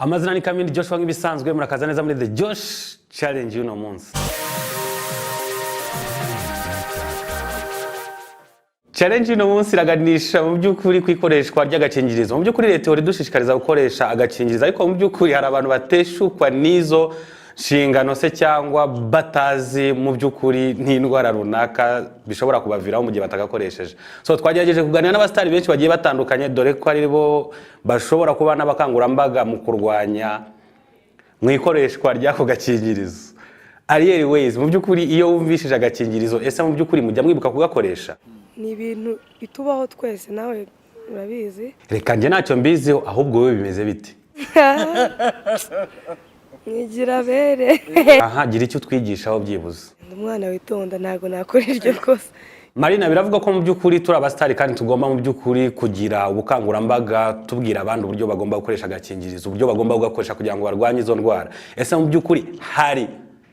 Amazina ni Kamindi Joshua nk'ibisanzwe, murakaza neza muri The Josh Challenge y'uno munsi. Challenge y'uno munsi iraganisha mu by'ukuri ku ikoreshwa ry'agakingirizo. Mu by'ukuri leta ihora idushishikariza gukoresha agakingirizo, ariko mu by'ukuri hari abantu bateshukwa n'izo nshingano se cyangwa batazi mu by'ukuri n'indwara runaka bishobora kubaviramo mu gihe batagakoresheje. So twagerageje kuganira n'abasitari benshi bagiye batandukanye, dore ko ari bo bashobora kuba n'abakangurambaga mu kurwanya mu ikoreshwa ry'ako gakingirizo. Ariel Ways, mu by'ukuri iyo wumvishije agakingirizo, ese mu by'ukuri mujya mwibuka kugakoresha? Ni ibintu bitubaho twese, nawe urabizi. Reka njye ntacyo mbiziho, ahubwo wowe bimeze bite? Mwigira bere. Aha, gira icyo utwigishaho byibuze. Ndi umwana witonda, ntabwo nakora iryo kosa. Marina, biravuga ko mu by'ukuri turi abasitari kandi tugomba mu by'ukuri kugira ubukangurambaga, tubwira abandi uburyo bagomba gukoresha agakingirizo, uburyo bagomba kugakoresha kugira ngo barwanye izo ndwara. Ese mu by'ukuri hari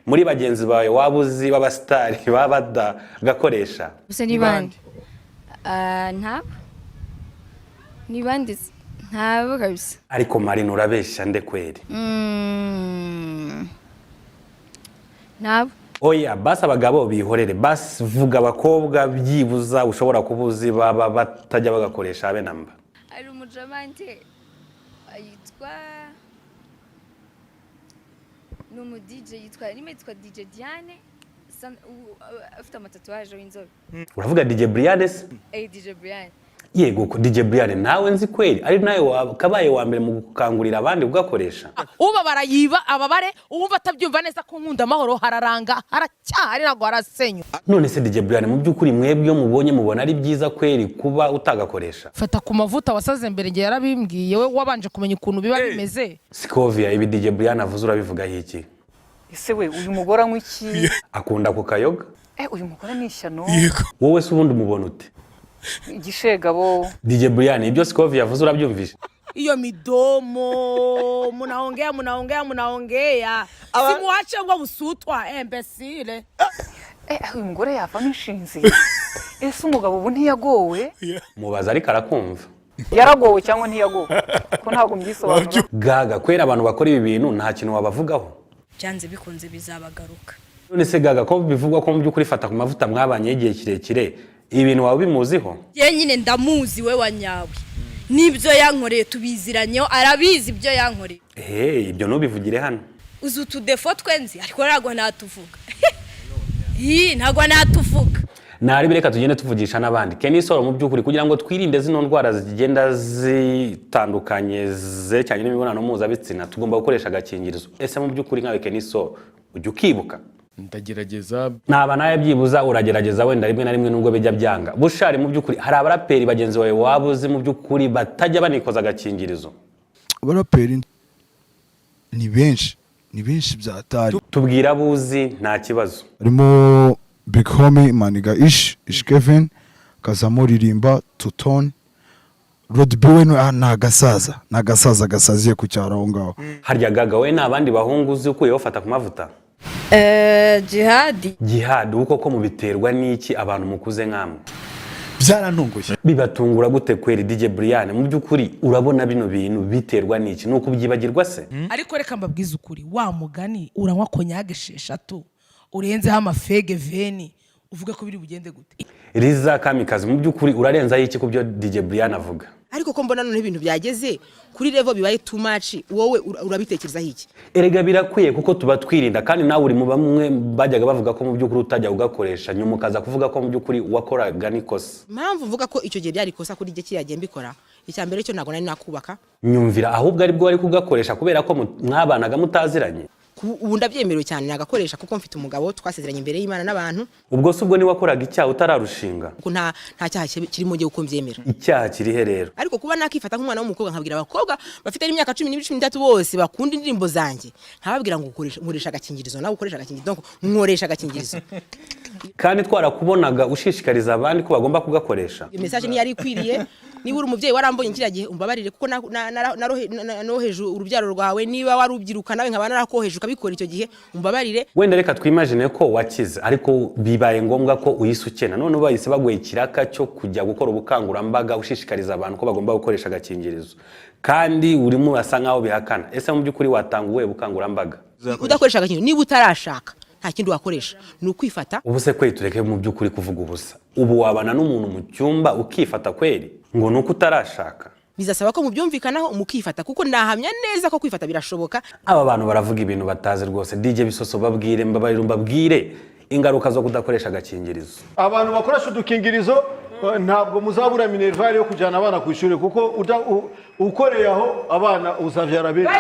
muri bagenzi bawe waba uzi b'abasitari baba badagakoresha? Gusa ni bande? Ah, ntabo. Ni bande se? Ntabo kabisa. Ariko Marina, urabeshya nde kweri? Ntabo. Oya, basi abagabo bihorere, basi vuga abakobwa byibuza ushobora kuba uzi baba batajya bagakoresha habe namba. Hari umujamante yitwa, ni umu DJ, yitwa niba yitwa DJ Diane, afite amatatouage, w'inzobe. Uravuga DJ Brian se? Eh, DJ Brian. Yego ko DJ Brian nawe nzi kweri ari nawe wakabaye wa mbere mu gukangurira abandi kugakoresha. Ubabara yiba ababare, uwumva atabyumva neza ko nkunda amahoro, hararanga, haracyahari, ntabwo harasenyuka. None se DJ Brian, mu by'ukuri mwebwe iyo mubonye mubona ari byiza kweri kuba utagakoresha? Fata ku mavuta wasaze mbere, ngiye yarabimbwiye, we wabanje kumenya ukuntu biba bimeze. Scovia, ibi DJ Brian avuze urabivugaho iki? Ese we, uyu mugore anywa iki? Akunda ku kayoga. Eh, uyu mugore ni ishyano. Wowe se ubundi umubona ute? Igishegabo. DJ Brian, ibyo Scovia yavuze urabyumvise? Iyo midomo munaongea, munaongea, munaongea, simuache ubwo busutwa imbécile. Eh, uyu mugore yavamo inshinzi. Ese umugabo ubu ntiyagowe? Mubaza ariko arakumva. Yaragowe cyangwa ntiyagowe, ko ntabwo mbyisobanura. Gaga, kwera abantu bakora ibi bintu nta kintu wabavugaho? Byanze bikunze bizabagaruka. None se Gaga, ko bivugwa ko mu by'ukuri Fata ku mavuta mwabanye igihe kirekire, ibi bintu waba ubimuziho? Ye nyine ndamuzi, we wa nyawe, n'ibyo yankoreye tubiziranyeho, arabizi ibyo yankoreye. Ehe, ibyo ntubivugire hano. Uzi utudéfaut twe nzi, ariko ntabwo natuvuga. Ii, ntabwo natuvuga. Naribi, reka tugende tuvugisha n'abandi. Kenny Solo, mu by'ukuri kugira ngo twirinde zino ndwara zigenda zitandukanye zerekeranye n'imibonano mpuzabitsina, tugomba gukoresha agakingirizo. Ese mu by'ukuri nkawe Kenny Solo, ujya ukibuka? Ndagerageza. Naba nawe byibuza uragerageza wenda rimwe na rimwe nubwo bijya byanga. Bushari, mu by'ukuri hari abaraperi bagenzi bawe waba uzi mu by'ukuri batajya banikoza agakingirizo? Abaraperi ni benshi, ni benshi byatari. Tubwira abuzi, nta kibazo. Harimo Big Homie Maniga Ish Ish Kevin, kazamo Ririmba Tuton Rod B, we ni agasaza, ni agasaza gasaziye ku cyaro aho ngaho. Harya Gaga, we nta bandi bahungu uzi ukuyeho Fata ku mavuta? Jihadi. Jihad, uko ko mubiterwa n'iki abantu mukuze nkamwe? Byarantunguye. Bibatungura gute kweri? DJ Brian, mu by'ukuri urabona bino bintu biterwa n'iki? Ni ukubyibagirwa se? Ariko reka mbabwize ukuri, wa mugani uranywa konyage esheshatu urenzeho amafege veni, uvuge ko biri bugende gute? Liza Kamikazi, mu by'ukuri urarenzaho iki ku byo DJ Brian avuga? Ariko ko mbona noneho ibintu byageze kuri level bibaye too much, wowe urabitekerezaho iki? Erega birakwiye kuko tuba twirinda, kandi nawe uri mu bamwe bajyaga bavuga ko mu by'ukuri utajya ugakoresha, nyuma ukaza kuvuga ko mu by'ukuri wakoraga n'ikosa. Impamvu mvuga ko icyo gihe byari ikosa kuri jye, kiriya gihe mbikora, icya mbere cyo ntabwo nari nakubaka. Nyumvira, ahubwo aribwo wari kugakoresha kubera ko mwabanaga mutaziranye. Ubu ndabyemerewe cyane, nagakoresha kuko mfite umugabo twasezeranye imbere y'Imana n'abantu. Ubwo se ubwo niwe wakoraga icyaha utararushinga? Kuko nta cyaha kirimo njye uko mbyemera. Icyaha kirihe rero? Ariko kuba nakifata nk'umwana w'umukobwa, nkabwira abakobwa bafite imyaka 12, 13 bose bakunda indirimbo zanjye, nkababwira ngo nkoresha agakingirizo, nawe ukoresha agakingirizo, donc nkoresha agakingirizo. Kandi twarakubonaga ushishikariza abandi ko bagomba kugakoresha. Iyo message ntiyari ikwiriye. Niba uri umubyeyi warambonye kiriya gihe, umbabarire kuko noheje urubyaro rwawe. Niba wari ubyiruka nawe nkaba narakoheje ukabikora icyo gihe, umbabarire. Wenda reka twimagine ko wakize, ariko bibaye ngombwa ko uhise ukena, none bahise baguha ikiraka cyo kujya gukora ubukangurambaga ushishikariza abantu ko bagomba gukoresha agakingirizo, kandi urimo urasa nkaho bihakana. Ese mu by'ukuri watanga ubuhe bukangurambaga? Udakoresha agakingirizo, niba utarashaka, nta kindi wakoresha, ni ukwifata. Ubu se kweri, tureke mu by'ukuri kuvuga ubusa, ubu wabana n'umuntu mu cyumba ukifata kweri ngo ni uko utarashaka? Bizasaba ko mubyumvikanaho mukifata, kuko nahamya neza ko kwifata birashoboka. Aba bantu baravuga ibintu batazi rwose. DJ Bisoso, babwire, mbabarira, mbabwire ingaruka zo kudakoresha agakingirizo. Abantu bakoresha udukingirizo ntabwo muzabura minerval yo kujyana abana ku ishuri, kuko ukoreye aho abana uzabyara benshi.